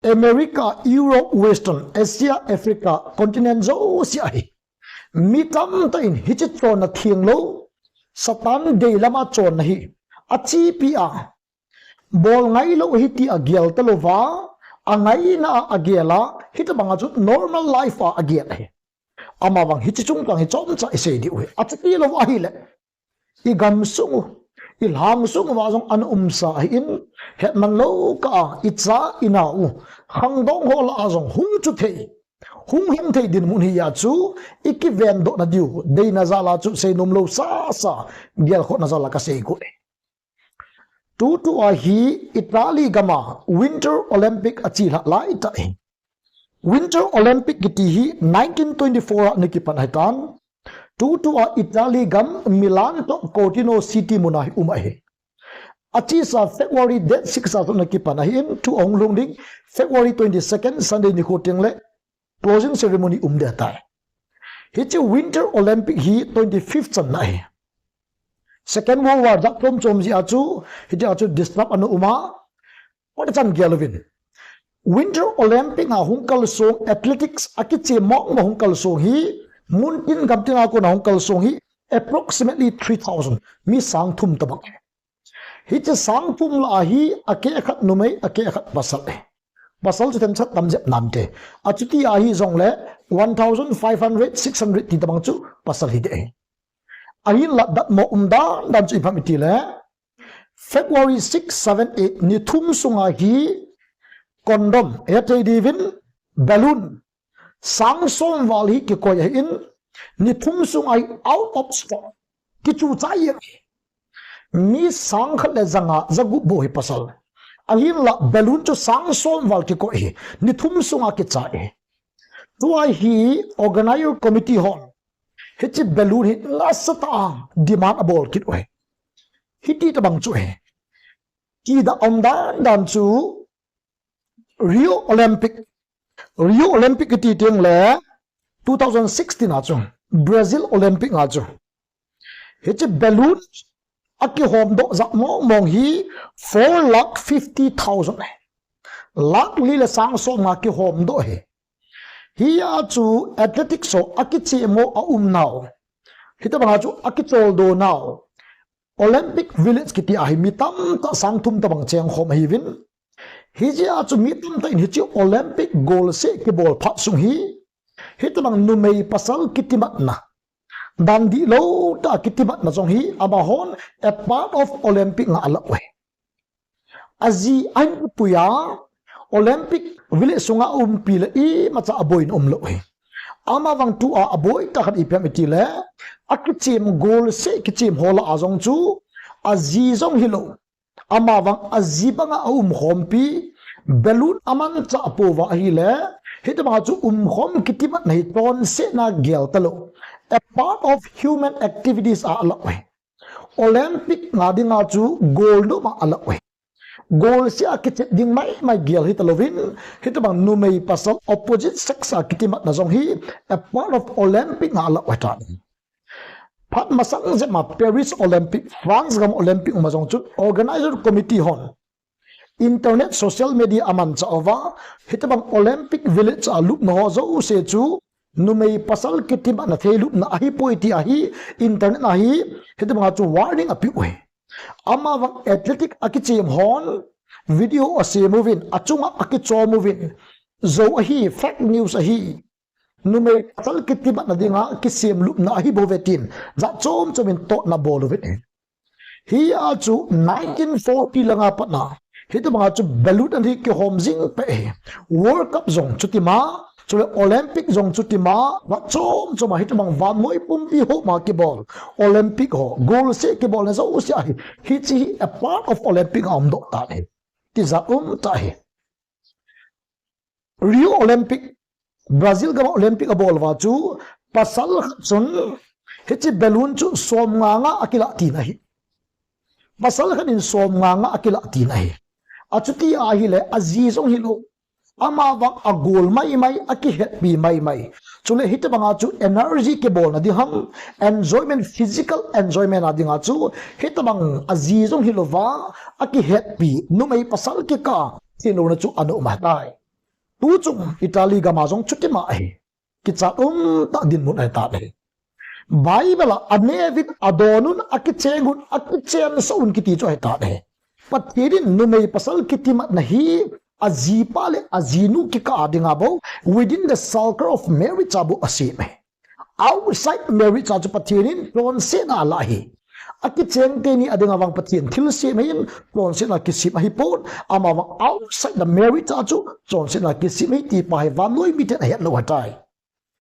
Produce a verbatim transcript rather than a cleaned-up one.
America, Europe, Western, Asia, Africa continent jouse ahi. Mi tamtah in hiche chonna thenglou, Satan dei lama chonna hi achepi a, bol ngailou ahi tia gel talouva, angaina a agel a, hitobanga chu normal life a agel ahi. Amavang hiche chungchang hi chomcha isei diu ahi. Achuti lou ahile, igamsung u, ilhangsung uva jong ana umsa ahin, hetman lou kah a, icha inao u, khangdong ho lah a jong hung chu thei, hung hung thei dinmun hi a chu, ikivendohna diu deina jal a chu seinom lou sasa, gelkhohna jal a kasei got e. Tutua hi Italy gam a Winter Olympic achelhah laitah hi. Winter Olympic kiti hi nineteen twenty-four a ana kipan ahitan. Tutua Italy gam Milan toh Cortina City mun a hi um ahi. Achesa February date six a ana kipan ahin, thu ahung lhung ding February twenty-second Sunday nikho tengle closing ceremony um ding ahitai. Hiche Winter Olympic hi twenty-fifth channa ahi. Second World War jat chom chom jeh a chu, hitia chu disturb ana um a, phat chan gel uvin. Winter Olympic a hung kalsong, athletics a kichem mong mong hung kalsong hi, muntin gamtin a kona hung kalsong hi, approximately three thousand, mi sang thum tobang. Hiche sang thum lah a hi, akeh khat numei, akeh khat pasal e. Pasal chu themcha tam jep nante. Achuti ahi jongle, one thousand five hundred, six hundred ti tobang chu pasal hiding e. Ahinla datmo um dan dan chu ipi ham itile, February six, seven, eight, ni thum sunga hi condom, athei diuvin balloon, sang som val hi kikoi ahin, ni thum sunga hi out of stock, kichuchai e. Mi sang khat le ja nga, ja gup bou hi pasal. Ahinla balloon chu sang som val kikoi hi, ni thum sunga kichai e. Tua hi organizer committee hon hiche balloon hi nasatah a demand abol kit u ahi. Hiti tobang chu ahi. Kidah um dan dan chu Rio Olympic. Rio Olympic kiti tengle two thousand sixteen a chu Brazil Olympic a chu hiche balloon akihomdoh jat mong mong hi four lakh fifty thousand ahi. Lakh li le sang som nga kihomdoh ahi. Hia chu athletics ho akichem u aumnau, hitobanga chu akicholdo nau, Olympic Village kiti a hi mi tamtah sang thum tobang chengkhom ahiuvin. Hijeh a chu mi tamtah in hiche Olympic golseh kibol phat sung hi, hitobang numei pasal kitimatna, dan dihlou tah a kitimatna jong hi amahon a part of Olympic nga alah u ahi. Aji ahin pui a, Olympic Village sunga aumpi le imacha aboina umlou ahi. Amavang tua aboi tah khat ipi ham itile, akichem golseh kichem ho lah a jong chu, aji jong hilou, amavang aji banga aumkhompi, balloon amanchah pouva ahile, hitobanga chu umkhom kitimatna hi chonsetna gel talou, a part of human activities a alah u ahi. Olympic nga dinga chu golnop a alah u ahi. Golseh a kichep ding maimai gel hitalouvin, hitobang numei pasal opposite sex a kitimatna jong hi a part of Olympic nga alah u ahitan. Phat masang jep ma Paris Olympic, France gam Olympic uma jong chun organizer committee hon internet, social media amanchah uva, hitobang Olympic Village a lupna ho jouse chu numei pasal kitimatna thei lupna ahipoi tia hi internet a hi, hitobanga chu warning apeh u ahi. Amavang athletic akichem hon video asem uvin, achunga akichom uvin, jou ahi, fake news ahi, numei pasal kitimatna dinga kisem lupna ahibouve tin jat chom chom in totna abol uvin ahi. Hia chu nineteen forty langa patna hitobanga chu balloon ahin kihom jing peh ahi. World Cup jong chutima, chule Olympic jong chutima, jat chom choma hitobang vannoi pumpi homa kibol Olympic ho, golseh kibolna jouse ahi, hiche hi a part of Olympic a umdoh tan ahi. Tijat umtah ahi. Rio Olympic, Brazil gam Olympic abol uva chu pasal khat chun hiche balloon chu somnga nga akilah tin ahi. Pasal khat in somnga nga akilah tin ahi. Achuti ahile aji jong hilou, amavang agol maimai, akihetpi maimai, chule hitobanga chu energy kibolna ding ham, enjoyment, physical enjoyment a dinga chu hitobang aji jong hilouva akihetpi, numei pasal kikah a thenlouna chu ana um ahitai. Tuchung Italy gam a jong chutima ahi. Kichat umtah dinmun ahitan ahi. Bible a anevin, adonun, akicheng un, akichen soh un kiti chu ahitan ahi. Pathen in numei pasal kitimatna hi ajipa le ajinu kikah a dinga bou within the circle of marriage a bou asem ahi. Outside marriage a chu Pathen in chonsetna alah ahi. Akicheng teni adinga vang Pathen thilsem ahin, chonsetna kisem ahipon, amavang outside the marriage a chu chonsetna kisem ahi ti pa hi vannoi miten ahetlou ahitai.